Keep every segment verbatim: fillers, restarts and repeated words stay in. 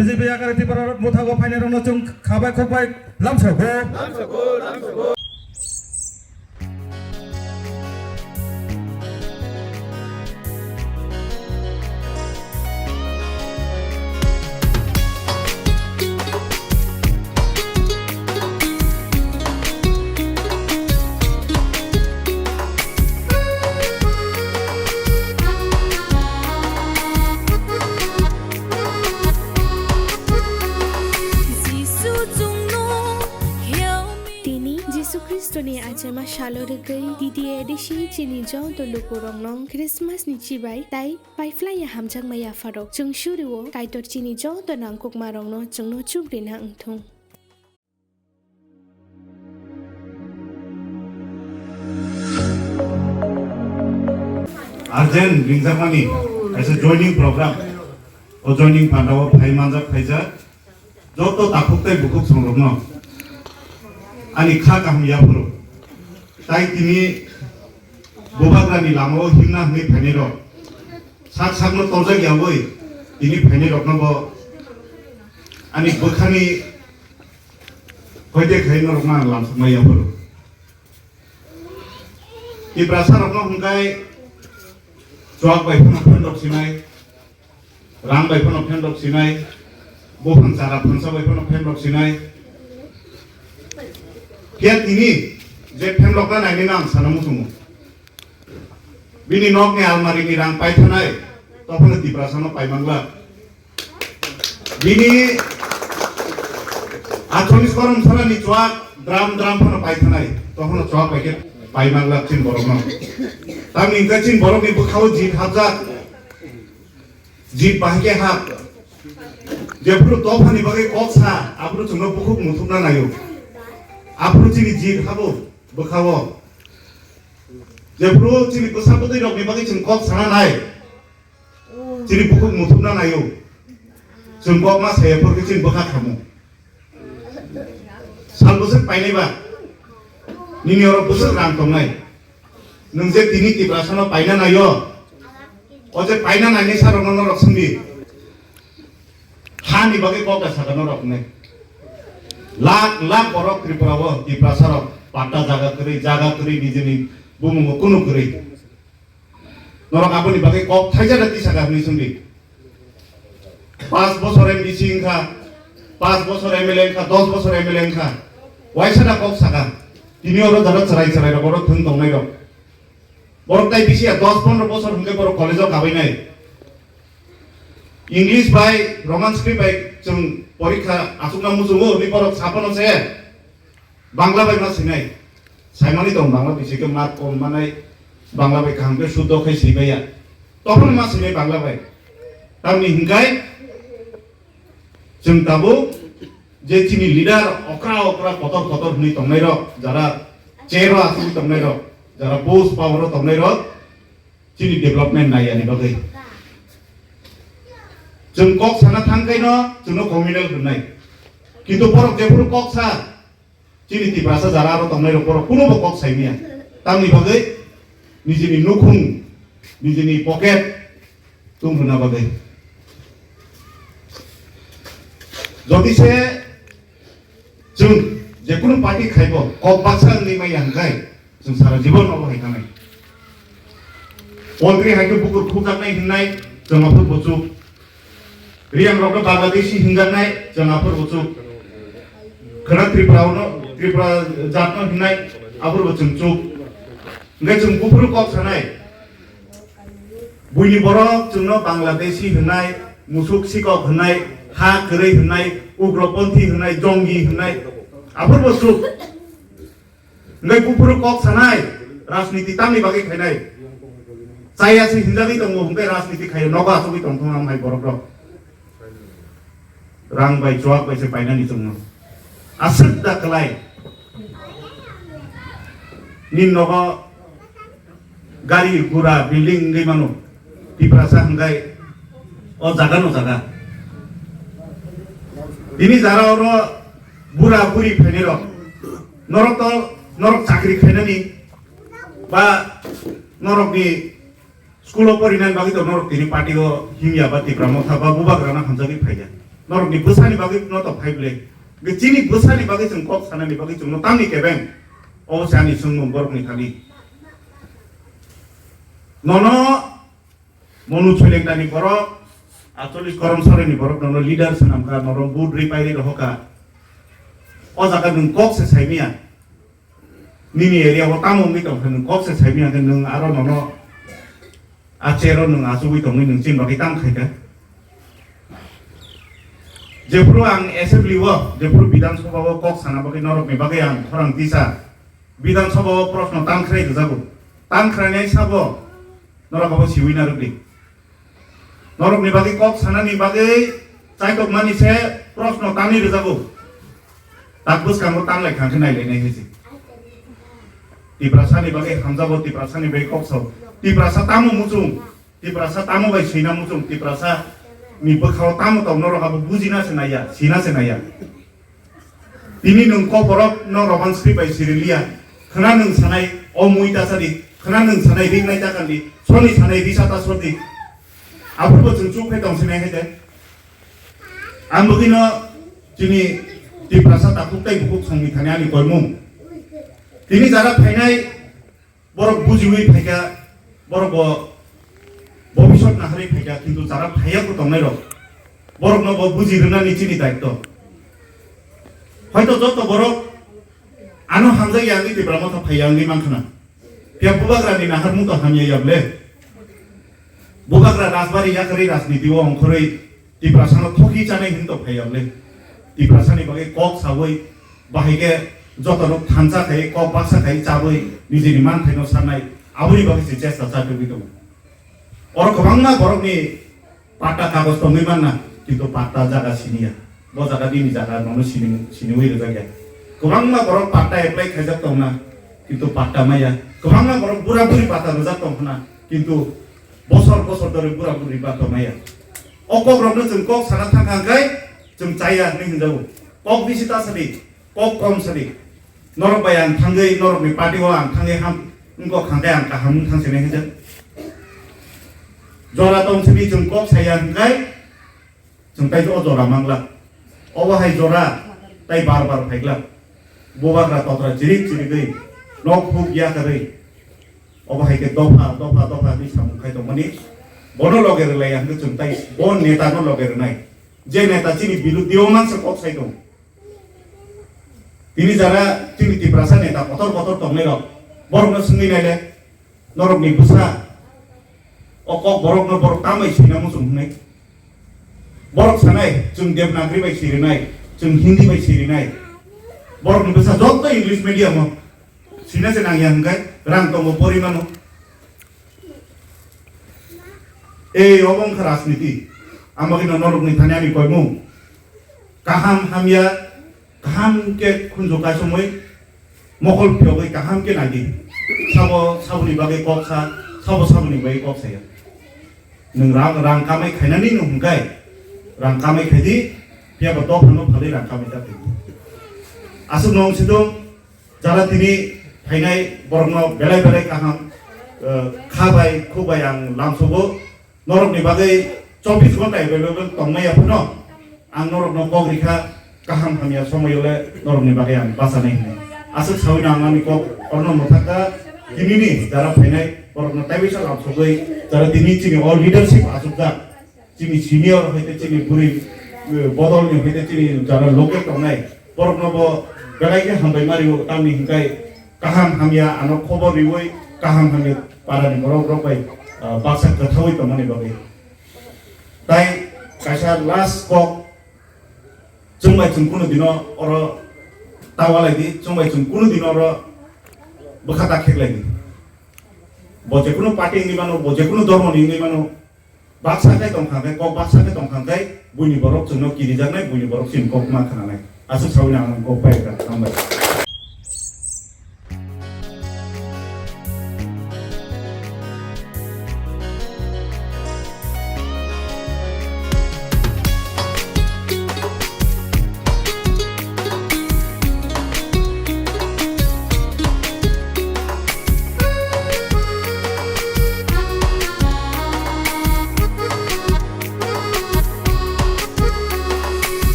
B J P yakari Tipra mothago phainairokno chwng khabai khokbai lamsogo. Jisu chwngno help me. Tini Jisu Khristoni achaima salo rwgwi D D A D C chini joto lukurokno Christmas ni chibai tai paiphlaiya hamjakma yapharok. Chwng surio Kaitor chini joto nangkukmarokno chwngno chubrina wngthung. Urgent ringjakmani kaisa joining program. O joining pandao phai manjak phaijak joto takhuk tei bukhuk songrokno ani kha kaham yaphuru. Tai tini bubagrani lamao himna hwnwi phainairok sak sakno torjak yawi tini phainairokno bo ani bwkhani hoite khai norokno ang lamsoknai yaphuru. Tiprasa rokno hwnkhe chuak bai phano phendok sinai, rang bai phano phendok sinai, buphang chara phansa bai phano phendok sinai. Phiya tini je phendokna nainino ang sana muchungo. Bini nokni almari ni rang paithanai, tophano Tiprasano paimangla. Bini achoni sorom sarani chuak dram dram phano paithanai, tophano chuak paikhe paimangla chin borokno. Tamni hwnkhe chin borokni bwkhao jit hapjak, jit bahai khe hap. Jephuru tophani bagwi kok sa, aphuru chwngno bukhuk muthupna naio. Aphuru chini jit habo bwkhao. Jephuru chini bwsa bwtwi rokni bagwi chwng kok sana nai. Chini bukhuk muthupna naio. Chwng kok ma saya phurkhe chini bwkha khamu. Sal bwswk painai ba? Nini oro bwswk rang tongnai? Nwng je tini Tiprasano paina naio. O je paina nainai sarokno norok swngdi. Hani bagwi kok da saka norok hwnwi. Lakh lakh borok Tripura o Tiprasa rok patta jaga kwrwi, jaga kwrwi nijini bumungo kunu kwrwi. Norok aboni bagwi kok thaijak da tisaka hwnwi swngdi. Panch bochor M D C wngkha, panch bochor M L A wngkha, dos bochor M L A wngkha. Waisa da kok saka. Tini oro jara chwrai chwrai rok oro thwng tongnai rok. Borok tai bisi ya dos pondro bosor hwnkhe borok college-o kabainai. English bai Roman script bai chwng porikha achukna muchungo hwnwi borok saphano se Bangla bai ma sinai. Saimani tong Bangla bisi khe mark kom manai, Bangla bai kaham khe suddo khai sibaiya. Tophano ma sinai Bangla bai. Tamni hwnkhe Chwng tabuk je chini leader okra okra kotor kotor hwnwi tongnairok, jara chair-o achugwi tongnairok, jara post power-o tongnairok, chini development naiyani bagwi. Chwng kok sana thang khaino chwngno communal hwnnai. Kintu borok jephuru kok sa, Chini Tiprasa jara aro tongnai rok borok kuno bo kok sai maya. Tamni bagwi nijini nukhung, nijini pocket tung rwna bagwi. Jodi se chwng jekunu party khaibo kok baksa wngwi maya hwnkhe chwng sara jibon no bo hai thangnai. Poultry hai khe bukur khukjaknai hwnnai chwng aphuru bo chuk. Riyangrokno Bangladeshi hwnjaknai chwng aphuru bo chuk. Khwna Tripura-no, Tripura jatno hwnnai aphuru bo chwng chuk. Hwnkhe chwng buphuru kok sanai. Buini borok chwngno Bangladeshi hwnnai, musuk sikok hwnnai, ha kwrwi hwnnai, ugroponthi hwnnai, jongi hwnnai aphuru bo chuk. Hwnkhe buphuru kok sanai, rajniti tamni bagwi khainai. Chaya se hinjagwi tongo, hwnkhe rajniti khaio, nogo achugwi tongthung ang hai borok rok. Rang bai, chuak bai se painani chwngno. Aswk da kwlai. Nini nogo gari, gura, building wngwi mano. Tiprasa hwnkhe o jaga no jaga. Tini jara oro bura buri phainai rok. Norok to, norok chakri khainani ba norokni school o porinani bagwi to norok tini party o himya ba Tipra Motha ba bubagrano hamjagwi phaiya. Norokni bwsani bagwi no to phai bwle. Chini bwsani bagwi chwng kok sanani bagwi chwngno tamni kebeng. Obo se ani swngmung borokni thani. Nono Monu Soilengtani borok, acholis Korom Soreni borok nono leader swnamkha, nono vote rwi pairwi rohorkha. O jaga nwng kok se saimanya. Nini area o tamo wngwi tongkha nwng kok se saimanya khe nwng aro nono a chair o nwng achugwi tongwi nwng chini bagwi tamo khaikha. Jephuru ang assembly o, jephuru Bidhan Sabha o kok sana bagwi norokni bagwi ang khorang tisa. Bidhan Sabha o proshno tangkhrai rwjago. Tangkhrainai sabo norok abo siwi narwkdi. Norokni bagwi kok sanani bagwi chaitokmani se proshno tangwi rwjago. Tak bwskango tanglai kha khe nailainai hai se. Tiprasani bagwi hamjago, Tiprasani bagwi kok sao. Tiprasa tamo muchung, Tiprasa tamo bai swina muchung, Tiprasa ni bwkhao tamo tong norok abo bujina se naiya, sina se naiya. Tini nwng kok borok no Roman script bai siriliya. Khwna nwng sanai o mui ta sadi, khwna nwng sanai ring nai ta kandi, soni sanai risa ta sodi. Aphuru bo chwng chuk phai tong sinai hai de. Ang bwgwi no chini Tiprasa takhuk tei bukhuk songni thani ani koimung. Tini jara phainai Borok bujiwi phaikha, borok bo bobisot naharwi phaikha, kintu jara phaiya bo tongnairok, borokno bo buji rwnani chini daitto. Hoito joto borok ano hamjakya wngwi Tipra Motha phaiya wngwi mankha na. Phiya bubagrani naharmung to hamya ya bwle. Bubagra rajbari yakarwi rajniti o ongkhorwi Tiprasano thoki chanai hwn tong phai ya bwle. Tiprasani bagwi kok sawi, bahai khe jotono thansa khai, kok baksa khai chawi nijini manthaino sanai, aboni bagwi se chesta chajagwi tongo. Oro kwbangma borokni patta kagoj tongwi manna, kintu patta jaga siniya. Bo jaga bini jaga nono sini, siniwi rwjakya. Kwbangma borok patta apply khaijak tongna, kintu patta maya. Kwbangma borok bura buri patta rwjak tongkhna, kintu bosor bosor dhori bura buri patta maya. O kokrokno chwng kok sana thangkha hwnkhe chwng chaya hinwi hwnjago. Kok bisi ta sadi, kok kom sadi. Norok bai ang thangwi, norokni party o ang thangwi ham wngkok hwnkhe ang kaham wng thang sinai hwnjak. Jora tong sadi chwng kok saya hwnkhe chwng tai o jora mangla. Obo hai jora tai bar bar phaiglak. Bubagra totra chirik chirigwi nok huk yakarwi. Obo hai khe dopha, dopha, dopha hinwi samung khai tongmani. Bono loge rwlaiya hwnkhe chwng tai bo neta no loge rwnai. Je neta chini biruddhi o mansa kok sai tongo. Tini jara chini Tiprasa neta kotor kotor tongnai rok. Borok no swngwi naile, norok ni bwsa. O kok borok no borok tambai sina muchung hwnwi. Borok sanai, chwng Devanagari bai sirinai, chwng Hindi bai sirinai. Borok ni bwsa jotto English medium o. Sina se nangya hwnkhe rang tongo porimano. Ei obo wngkha rajniti. Ang bagwi no norokni thani ani koimung. Kaham hamya, kaham khe khunju kaisomwi mokol phiyogwi kaham khe naidi. Sabo saboni bagwi kok sa, sabo saboni bagwi kok saya. Nwng rang, rang kamai khainani nwng hwnkhe rang kamai khaidi, phiyaba dophano phalwi rang kamai ta khaidi. Aswk nwng sidung. Jara tini phainai borokno belai belai kaham, eh, kha bai khuk bai ang lamsogo. Norokni bagwi chobbish ghonta available tongmaya phano ang norokno kok rikha, kaham hamya somoyole norokni bagwi ang bachanai hwnwi. Aswk sawino ang ani kok orno mwthakha, tinini jara phainai borokno taibaisa lamsogwi jara tini chini o leadership achukjak. Chini senior hoite chini bwrwi, eh, bodolni hoite chini jara local tongnai, borokno bo belai khe hambai ma rio, tamni hinkai kaham hamya ano khobor riwi kaham hamya parani borok rok bai, ah, baksa kwthawi tongmani bagwi. Tai kaisa last kok, chwng bai chwng kunu dino oro ta walai di, chwng bai chwng kunu dino oro bwkha ta kheklai di. Bo jekunu party wngwi mano, bo jekunu dhormoni wngwi mano, baksa khe tongkha khe, kok baksa khe tongkha khe, buini borok chwngno kirijaknai, buini borok chini kok ma khnanai. Aswk sawi ang kok bai kha, hambai.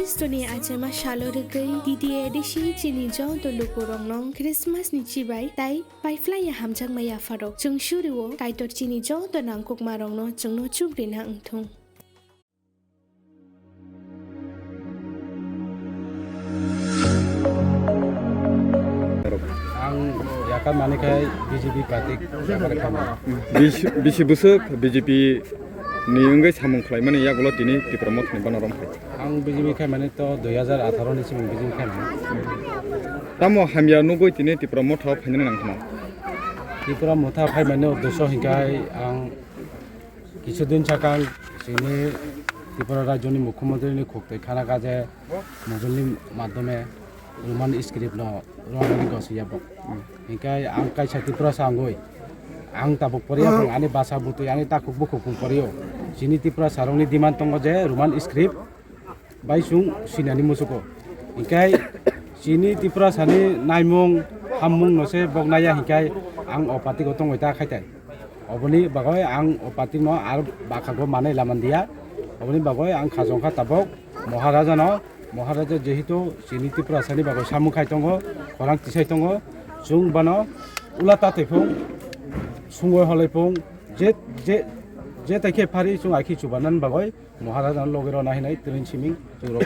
Kristoni achaima salo rwgwi D D A D C chini joto lukurokno Christmas ni chibai tai paiphlaiya hamjakma yapharok. Chwng surio Kaitor chini joto nangkukmarokno chwngno chubrina wngthung. Ang yakar mani khai B J P party yakar khaimani. Bis-, bisi bwswk B J P ni wngwi samung khlaimani yagulo tini Tipra Mothani bana romphai. Ang B J P khaimani to dui hazar atharo ni simi B J P khaimani. Tamo hamya nugwi tini Tipra Motha phainani nangkha? Tipra Motha phaimani uddesho hinkhai ang Kichu din sakang chini Tripura rajyoni mukhyamantri ni khuk twi khana kha je mobile ni madhyome Roman script no rwnani gosi ya bo. Hinkhe ang kaisa Tiprasa wngwi ang tabuk poriya bwng ani basa bwtwi ani takhuk bukhuk bwng porio. Chini Tiprasa rokni demand tongo je Roman script bai chwng sinani muchugo. Hinkhe chini Tiprasani naimung hammung no se bok naiya hinkhe ang o party o tongwi ta khaitai. Oboni bagwi ang o party no ar bakhago manwi lamandiya. Oboni bagwi ang khajong kha tabok Maharaja no, Maharaja jehetu chini Tiprasani bagwi samung khai tongo, khorang tisai tongo, chwng bono ula ta twi phung, sungwi holwi phung, je, je, je tai khe phari chwng ai khe chubanani bagwi Maharaja no logi rwna hinwi twi siming chwng rw.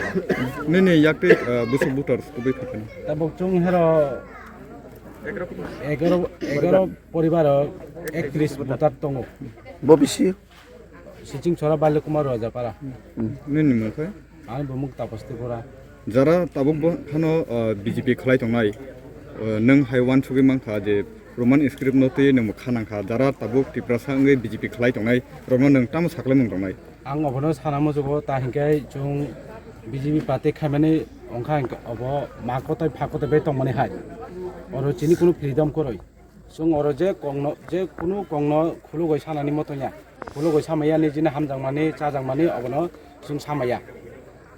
Nini yak twi, uh, bwswk voters kubui phaikha? Tabuk chwng hero egaro, egaro poribar o ektris voter tongo. Bo bisi? Siching Chora Balya Kumar Rajapara. Hmm. Nini mung khe? Ani bumung Tapas Tripura. Jara tabuk bo phano, uh, B J P khlai tongnai, uh, nwng hai uansugwi mankha je Roman script no twi nwng bo kha nangkha. Jara tabuk Tiprasa wngwi B J P khlai tongnai rokno nwng tamo saklaimung tongnai? Ang obono sana muchugo, ta hinkhe chwng B J P party khaimani wngkha hinkhe obo ma kotai pha kotai bai tongmani hai. Oro chini kunu freedom kwrwi. Chwng oro je kokno, je kunu kokno khulugwi sanani moto ya. Khulugwi samaya nijini hamjakmani, chajakmani obono chwng samaya.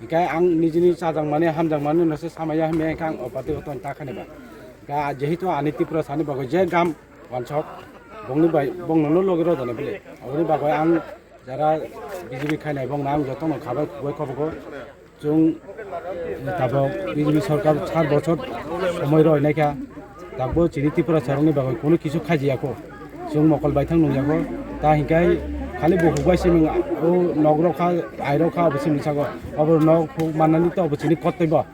Hinkhe ang nijini chajakmani, hamjakmani no se samaya hwnwi hinkhe ang o party o tong ta khani ba. Hinkhe jehetu ani Tiprasani bagwi je gam wansok bongni bai, bongno no logi rw jani bile. Oboni bagwi ang Jara B J P khainai bongno ang jotono khabai khugui khobogo. Chwng tabok B J P sorkar sat bochor somoi roi naikha, tabok chini Tiprasa rokni bagwi kunu kisu khaijiyakho. Chwng mokol baithang nungyakho. Ta hinkhai khali bukhuk bai siming o nok rok kha, ai rok kha, obo siming sago. Obo nok phuk mannani to obo chini kottoi bo.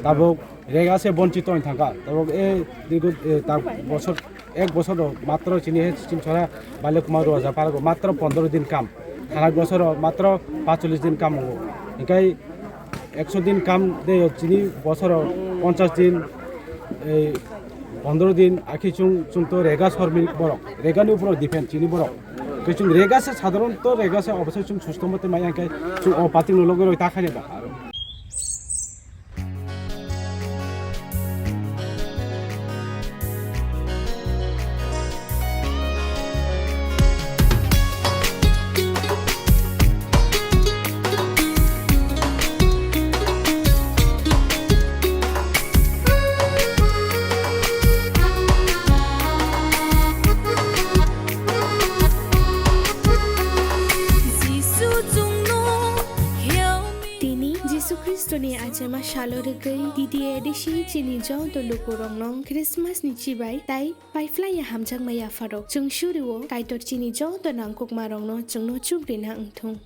Tabok rega se bonchito wng thangkha. Tabok e dirgo, e, ta bosor, ek bosor rok matro chini he Siching Chora Balya Kumar Rajapara rok matro pondro din kam. Thanai bosor rok matro pachulis din kam wngo. Hinkhe ekso din kam de chini bosor rok ponchas din, e, pondro din akhe chwng, chwng to rega sormik borok. Rega ni upor depend chini borok. Khe chwng rega se sadharon to rega se obosai chwng susto mote maya hinkhe chwng o party no logi roi ta khaina da. Tini Jisu Khristoni achaima salo rwgwi D D A D C chini joto lukurokno Christmas ni chibai tai paiphlaiya hamjakma yapharok. Chwng surio Kaitor chini joto nangkukmarokno chwngno chubrina wngthung.